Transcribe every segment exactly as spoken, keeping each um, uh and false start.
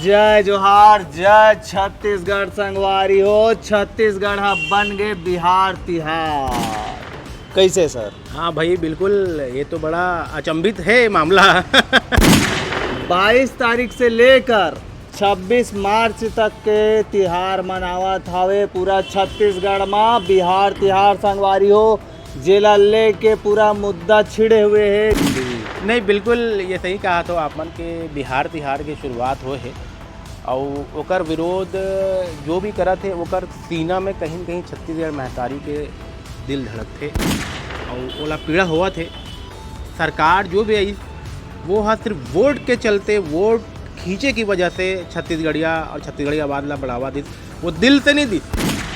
जय जोहार, जय छत्तीसगढ़ संगवारी हो। छत्तीसगढ़ ह बन गे बिहार तिहार। कैसे सर? हाँ भाई, बिल्कुल, ये तो बड़ा अचंभित है मामला। बाईस तारीख से लेकर छब्बीस मार्च तक के तिहार मनावत हवे पूरा छत्तीसगढ़ मा बिहार तिहार संगवारी हो, जेला लेके पूरा मुद्दा छिड़े हुए हे। नहीं, बिल्कुल ये सही कहा तो आप मन के बिहार तिहार के शुरुआत होए हे, अउ ओकर विरोध जो भी करत हे, ओकर सीना में कहीं न कहीं छत्तीसगढ़ महतारी के दिल धड़कथे, अउ ओला पीड़ा होवत हे। सरकार जो भी आई, वो ह सिर्फ वोट के चलते, वोट खींचे की वजह से छत्तीसगढ़िया और छत्तीसगढ़ियावाद ला बढ़ावा दिस, वो दिल से नहीं दिस।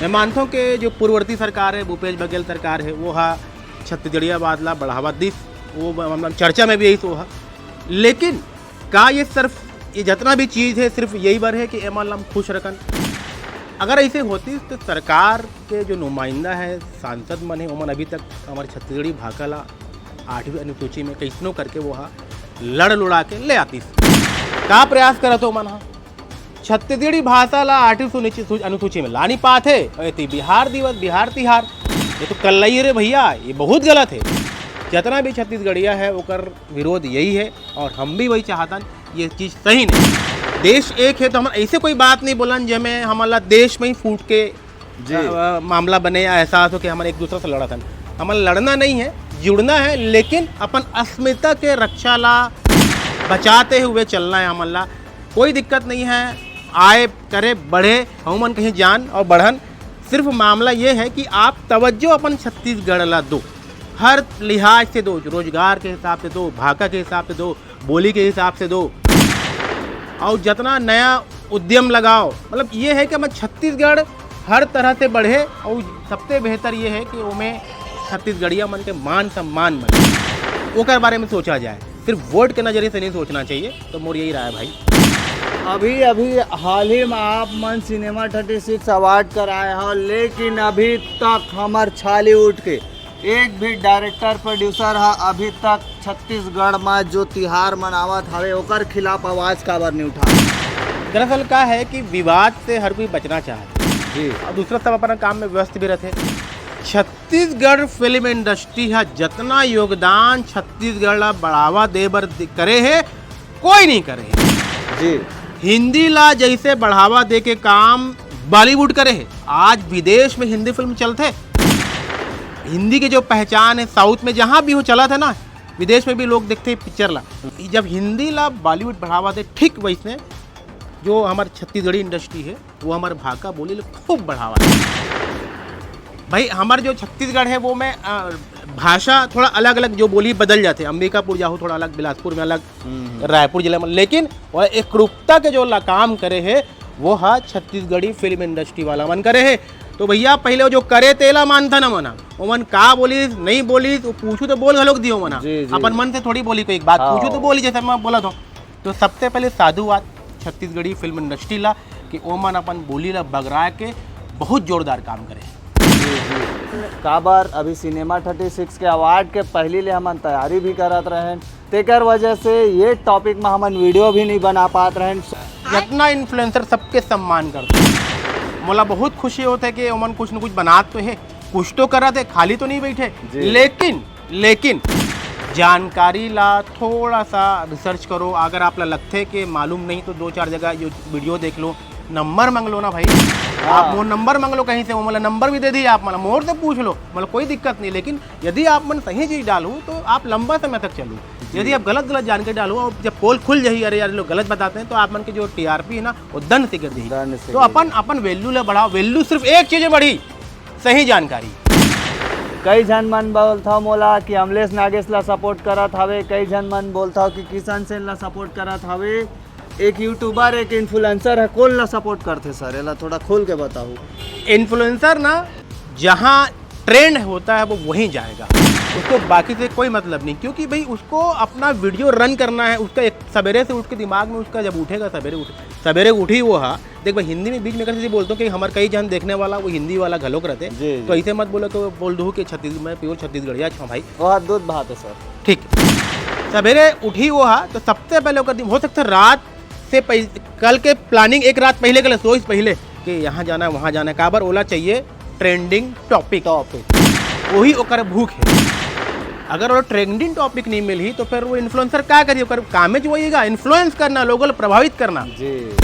मैं मानता हूँ कि जो पूर्ववर्ती सरकार है, भूपेश बघेल सरकार है, वो हा छत्तीसगढ़ियावाद ला बढ़ावा दिस, वो मामला चर्चा में भी आई तो हा। लेकिन का ये सिर्फ, ये जितना भी चीज़ है, सिर्फ यही बर है कि एमन ला हम खुश रखन? अगर ऐसे होती तो सरकार के जो नुमाइंदा है, सांसद मन है, ओमन अभी तक हमारे छत्तीसगढ़ी भाखा ला आठवीं अनुसूची में कैसनो करके वो हा लड़ लुड़ा के ले आतीस। का प्रयास करत हो मन हा? छत्तीसगढ़ी भाषा ला आठवीं सुनिची-, सु-, अनुसूची में ला नहीं पात हे। अउ एती बिहार दिवस, बिहार तिहार, ये तो कल्लई रे भैया, ये बहुत गलत है। जितना भी छत्तीसगढ़िया है, ओकर विरोध यही है और हम भी वही चाहतन। ये चीज़ सही नहीं। देश एक है तो हम ऐसे कोई बात नहीं बोलन जेमे हमन ला देश में ही फूट के जी। अ, अ, मामला बने या एहसास हो कि हमन एक दूसरे से लड़त हन। हमन लड़ना नहीं है, जुड़ना है, लेकिन अपन अस्मिता के रक्षा ला बचाते हुए चलना है हमन ला। कोई दिक्कत नहीं है, आए, करे, बढ़े, हमन कहीं जान और बढ़न। सिर्फ मामला ये है कि आप तवज्जो अपन छत्तीसगढ़ ला दो, हर लिहाज से दो, रोजगार के हिसाब से दो, भाखा के हिसाब से दो, बोली के हिसाब से दो, और जितना नया उद्यम लगाओ। मतलब ये है कि हमर छत्तीसगढ़ हर तरह से बढ़े, और सबसे बेहतर ये है कि ओमे छत्तीसगढ़िया मन के मान सम्मान बने, ओकर बारे में सोचा जाए। सिर्फ वोट के नजरिए से नहीं सोचना चाहिए। तो मोर यही राय है भाई। अभी अभी हाल ही में आप मन सिनेमा थर्टी सिक्स अवार्ड कराए हो, लेकिन अभी तक हमर छालीवुड के एक भी डायरेक्टर प्रोड्यूसर हा अभी तक छत्तीसगढ़ में जो तिहार मनावत हवे ओकर खिलाफ आवाज काबर नहीं उठा? दरअसल का है कि विवाद से हर कोई बचना चाहत हे। जी। और दूसरा सब अपना काम में व्यस्त भी रहते हैं। छत्तीसगढ़ फिल्म इंडस्ट्री हा जितना योगदान छत्तीसगढ़ ला बढ़ावा दे बर दे-, करे हे, कोई नहीं करे हे। जी। हिंदी ला जैसे बढ़ावा दे के काम बॉलीवुड करे हे। आज विदेश में हिंदी फिल्म चलथे, हिंदी के जो पहचान है साउथ में जहाँ भी हो चलत हे ना, विदेश में भी लोग देखते हैं पिक्चर ला। जब हिंदी ला बॉलीवुड बढ़ावा दे, ठीक वैसने जो हमार छत्तीसगढ़ी इंडस्ट्री है, वो हमार भाखा बोली ला खूब बढ़ावा दे। भाई, हमार जो छत्तीसगढ़ है, वो में, अ, भाषा थोड़ा अलग-अलग, जो बोली बदल जाथे। अंबिकापुर जाहू, थोड़ा अलग, बिलासपुर में अलग, हम्म, हम्म। रायपुर जिला में, लेकिन वो एकरूपता के जो ला-, काम करे हे, वो हा छत्तीसगढ़ी फिल्म इंडस्ट्री वाला मन करे हे। तो भैया, पहले वो जो करे, तेला मानता ना मना, वो मन का बोलिस, नहीं बोलिस, वो पूछू तो बोल घलोक दियो मना। जी, जी। अपन मन से थोड़ी बोली कोई एक बात, हाँ। पूछू तो बोली, जैसे मैं बोला था। तो सबसे पहले साधुवाद छत्तीसगढ़ी फिल्म इंडस्ट्री ला कि ओमन अपन बोली ला बगरा के बहुत जोरदार काम करे। जी, जी। काबर अभी सिनेमा थर्टी सिक्स के अवार्ड के पहली ले हमन तैयारी भी करत रहेन, तेकर वजह से ये टॉपिक में हमन वीडियो भी नहीं बना पात रहेन। जितना इन्फ्लुएंसर सबके सम्मान करते, मोला बहुत खुशी होते कि ओमन कुछ न कुछ बनात तो है, कुछ तो करत है, खाली तो नहीं बैठे। जी। लेकिन लेकिन जानकारी ला थोड़ा सा रिसर्च करो। अगर आप ला लगथे कि मालूम नहीं, तो दो चार जगह यो वीडियो देख लो, नंबर मांग लो ना भाई। हाँ। आप मोर नंबर मांग लो कहीं से, वो मतलब नंबर भी दे दी आप, मतलब मोर से पूछ लो, मतलब कोई दिक्कत नहीं। लेकिन यदि आप मन सही चीज़ डालू, तो आप लंबा समय तक चलू। जी। यदि आप गलत गलत जानकारी डालू और जब पोल खुल जाही, अरे यार, ये लोग गलत बताते हैं, तो आप मन के जो टीआरपी है ना, वो दंड से गिर जाही। दंड से तो गिर अपन, जाही। अपन वैल्यू ला बढ़ाओ। वैल्यू सिर्फ एक चीज़ में बढ़ी, सही जानकारी। कई झन मन बोलथव मोला कि अमलेश नागेश ला सपोर्ट करत हवे, कई झन मन बोलथव कि किशन सेन ला सपोर्ट करत हवे। एक यूट्यूबर, एक इन्फ्लुएंसर है, कौन ला सपोर्ट करथे सर? एला थोड़ा खोल के बताओ। इन्फ्लुएंसर ना, जहाँ ट्रेंड होता है वो वहीं जाएगा, उसको बाकी से कोई मतलब नहीं, क्योंकि भाई उसको अपना वीडियो रन करना है। उसका एक सवेरे से उठ के दिमाग में उसका जब उठेगा, सवेरे उठ सवेरे उठी वो हा, देख भाई, हिंदी में बीच में अगर से बोलता हूँ कि हमारे कई जन देखने वाला वो हिंदी वाला घलोक रहते, जी, जी। तो ऐसे मत बोलो कि वो बोल दो कि छत्तीस, मैं प्योर छत्तीसगढ़िया छो भाई। वो हाथ दूध भात है सर। ठीक, सवेरे उठी वो हा, तो सबसे पहले ओकर दिन, हो सकता है रात से पहि-, कल के प्लानिंग एक रात पहिले के ले, सोच पहिले कि यहाँ जाना है, वहाँ जाना है, काबर ओला चाहिए ट्रेंडिंग टॉपिक। टॉपिक। वही ओकर भूख है। अगर वो ट्रेंडिंग टॉपिक नहीं मिलही तो फिर वो इन्फ्लुएंसर का करिए? ओकर कामेज वही है, इन्फ्लुएंस करना, लोगों को प्रभावित करना। जी।